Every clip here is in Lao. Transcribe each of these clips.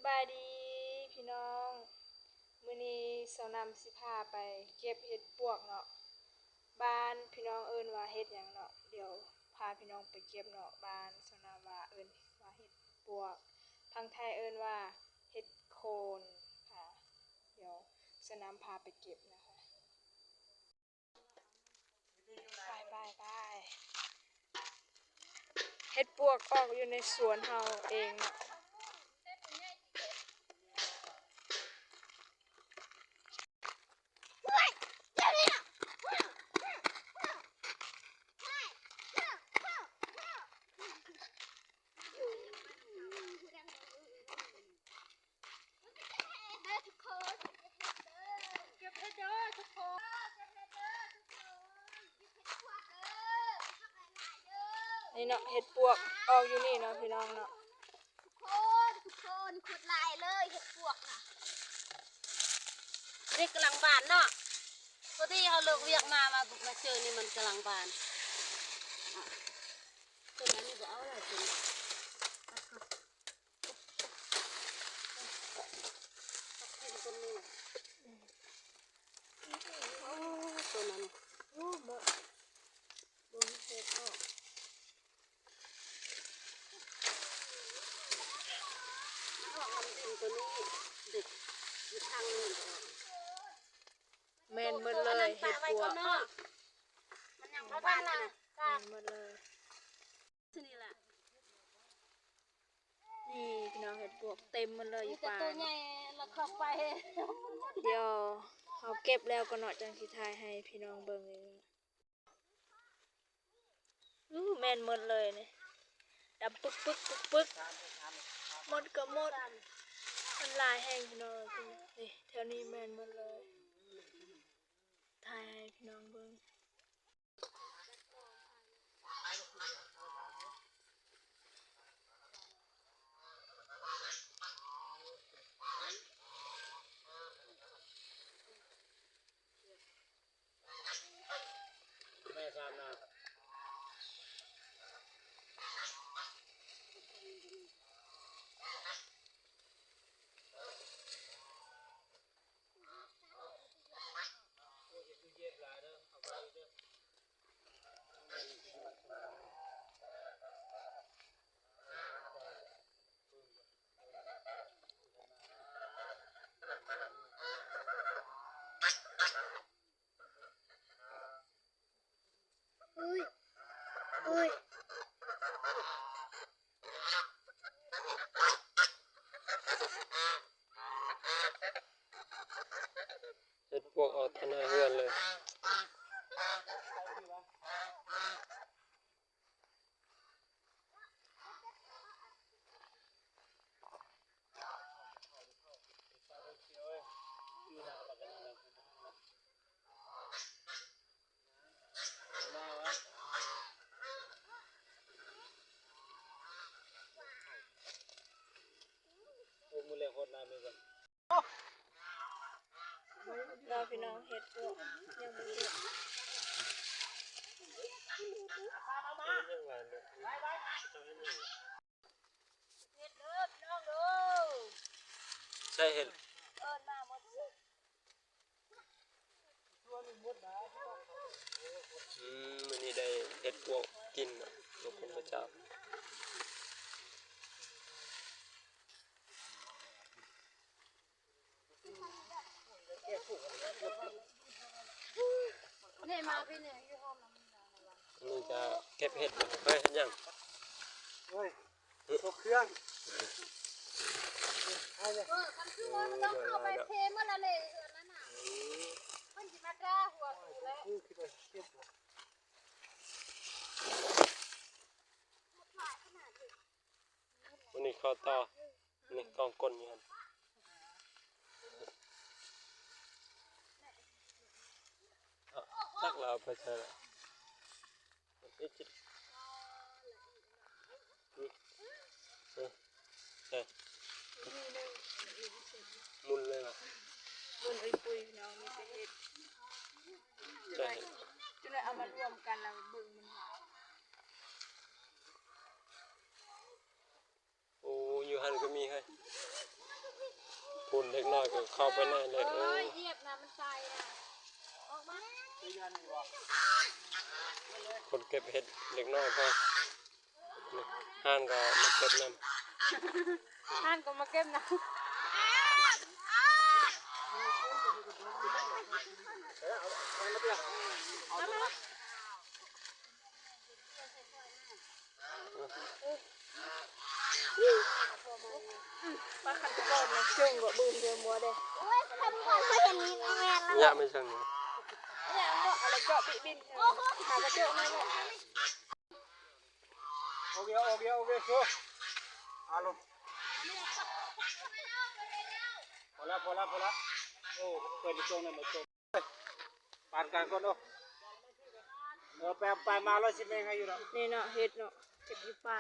ສະບາຍດີພີ່ນ້ອງ, ມື້ນີ້ສາວນ້ຳຊິພາໄປເກັບເຫັດປວກເນາະ. ບ້ານພີ່ນ້ອງເອີ້ນວ່າເຫັດຫຍັງເນາະ? ດຽວພາພີ່ນ້ອງໄປເກັບເນາະ. ບ້ານສາວນ້ຳວ່າເອີ້ນວ່າເຫັດປວກ, ທາງໄທເອີ້ນວ່າເຫັດໂຄນ. ດຽວສາວນ້ຳພາໄປເກັບນະຄະ. ໄປໆໆ ເຫັດປວກອອກຢູ່ໃນສວນເຮົາເອງເນາະ. ນີ້ເນາະ ເຫັດປວກອອກຢູ່ນີ້ເນາະ ພີ່ນ້ອງເນາະ. ທຸກຄົນ ທຸກຄົນ ໂຄດຫຼາຍເລີຍເຫັດປວກນະ. ເດັກກຳລັງບານເນາະ, ພໍດີເຮົາເລີກວຽກມາ ມາ ມາເຈີນີ້ ມັນກຳລັງບານ. ຕົວນັ້ນນີ້ບໍ່ເອົາແລ້ວ ຕົວນີ້ ຕັດເອົາ ຕັດຖິ້ມຕົ້ນນີ້. ໂອ້ ຕົວນັ້ນ ໂອ້ ບໍ່ ບໍ່ເຮັດອອກ ມັນອອກນຳດິນຕົວນີ້ ເດັກຢູ່ທາງນີ້ມັນອອກ. ແມ່ນໝົດເລີຍ ເຫັດປວກ ມັນຍັງບໍ່ບານນະ ແມ່ນໝົດເລີຍ. ນີ້ແຫຼະ ນີ້ພີ່ນ້ອງ ເຫັດປວກເຕັມໝົດເລີຍຢູ່ປ່າ ມີແຕ່ໂຕໃຫຍ່ລະເຂົ້າໄປ. ດຽວເຮົາເກັບແລ້ວກ່ອນເນາະ ຈັ່ງຊິຖ່າຍໃຫ້ພີ່ນ້ອງເບິ່ງເອງ. ອູ້ ແມ່ນໝົດເລີຍນີ້ ດຳປຶກໆໆ ໝົດກໍໝົດ ມັນຫຼາຍແຮງພີ່ນ້ອງ. ນີ້ ແຖວນີ້ແມ່ນໝົດເລີຍ ຖ່າຍໃຫ້ພີ່ນ້ອງເບິ່ງ. ແມ່ຊາມນາ. ເຫັດປວກອອກຕໍ່ໜ້າເຮືອນເລີຍ. ລາວພີ່ນ້ອງເຫັດພວກຍັງບໍ່ເຫັດ ເຫັດເດີພີ່ນ້ອງເດີ ໃສ່ເຫັດ ເອີ້ນມາໝົດ. ອືມ ມື້ນີ້ໄດ້ເຫັດປວກກິນເນາະ ຂອບຄຸນພະເຈົ້າ. ນີ້ມາພີ່ນີ້ຢູ່ຫ້ອງ ນີ້ກະເກັບເຫັດ ເຮີ້ຍ ເຮັດຫຍັງ? ໂອ້ຍ ຕົກເຄື່ອງ ເອີ ຄັນຄືວ່າເຮົາຕ້ອງເຂົ້າໄປເພໝົດລະເລີຍ ເຮືອນນັ້ນນະ ເພິ່ນຊິມາກາຫົວກູແລ້ວ. ມື້ນີ້ເຂົ້າຕໍ່ ນີ້ກອງກົ້ນຢູ່ຫັ້ນ ຈັກລາວໄປໃສລະ. ໝຸນເລີຍຫວາ? ໝຸນເອີຍປຸຍເນາະ ມີແຕ່ເຫັດ ຈົນໄດ້ ຈົນໄດ້ເອົາມາລວມກັນແລ້ວເບິ່ງມັນ. ໂອ້ ຢູ່ຫັ້ນກໍມີເຮີ້ຍ. ພຸ້ນເດັກນ້ອຍກໍເຂົ້າໄປໃນເລີຍ. ໂອ້ຍ ໂອ້ຍ ຢຽບນະ ມັນໄຕນະ ອອກມາ. ຄົນເກັບເຫັດເດັກນ້ອຍພໍ ຮ້ານກໍມາເກັບນຳ ຮ້ານກໍມາເກັບນຳ. ປາຄັນຕະກອນນະ ເຊິ່ງບໍ່ບືນເດີໝໍເດ້. ໂອ້ຍ ຄັນບໍ່ເຫັນນີ້ແມ່ນແລ້ວ ຍະແມ່ນຊັ້ນ. ຍະເນາະ ອະໄລເຈາະບິບິນ ຫາກະເຈາະມາເນາະ. ໂອເຄ ໂອເຄ ໂອເຄ ໂຊ ອາລົງ ພໍແລ້ວ ພໍແລ້ວ ພໍແລ້ວ. ໂອ້ ເປີດໃນຊ່ວງນັ້ນມາຊົມ ປານການກ່ອນເນາະ. ເອີ ໄປ ໄປມາ ຮ້ອຍສິບແມ່ງໃຫ້ຢູ່ດອກ. ນີ້ເນາະ ເຫັດເນາະ ເກັບຢູ່ປ່າ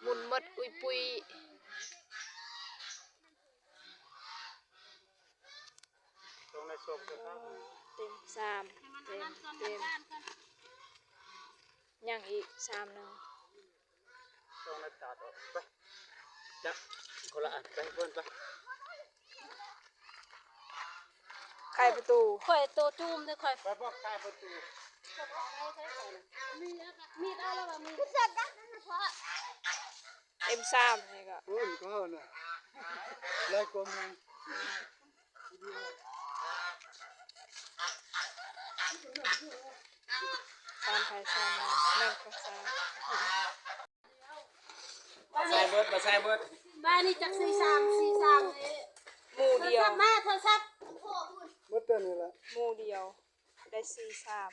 ໝຸ່ນໝົດອຸຍປຸຍ. ເຕັມສາມ ເຕັມ ເຕັມ ຍັງອີກສາມໜຶ່ງ. ຕ້ອງໄດ້ຕັດອອກ ໄປ ຈັບຄົນລະອັນ ໄປເພິ່ນໄປ ໄຂປະຕູ. ຂ້ອຍໂຕຈູ້ມເດີຂ້ອຍ ໄປບອກໄຂປະຕູ. ມີດເອົາແລ້ວວ່າມີດ ເຕັມສາມນີ້ກໍ ໂອ້ຍ ກໍເຮົານະ ຫຼາຍກວ່າໝູ່. ສາມໄຜສາມມາ ແມ່ນຂອງສາມ. ໃສ່ເບິດ ບໍ່ໃສ່ເບິດ. ບ້ານນີ້ຈັກສີ່ສາມ ສີ່ສາມເດ້ ໝູ່ດຽວ ໂທລະສັບມາ ໂທລະສັບ ໝົດແຕ່ນີ້ລະ ໝູ່ດຽວໄດ້ສີ່ສາມ.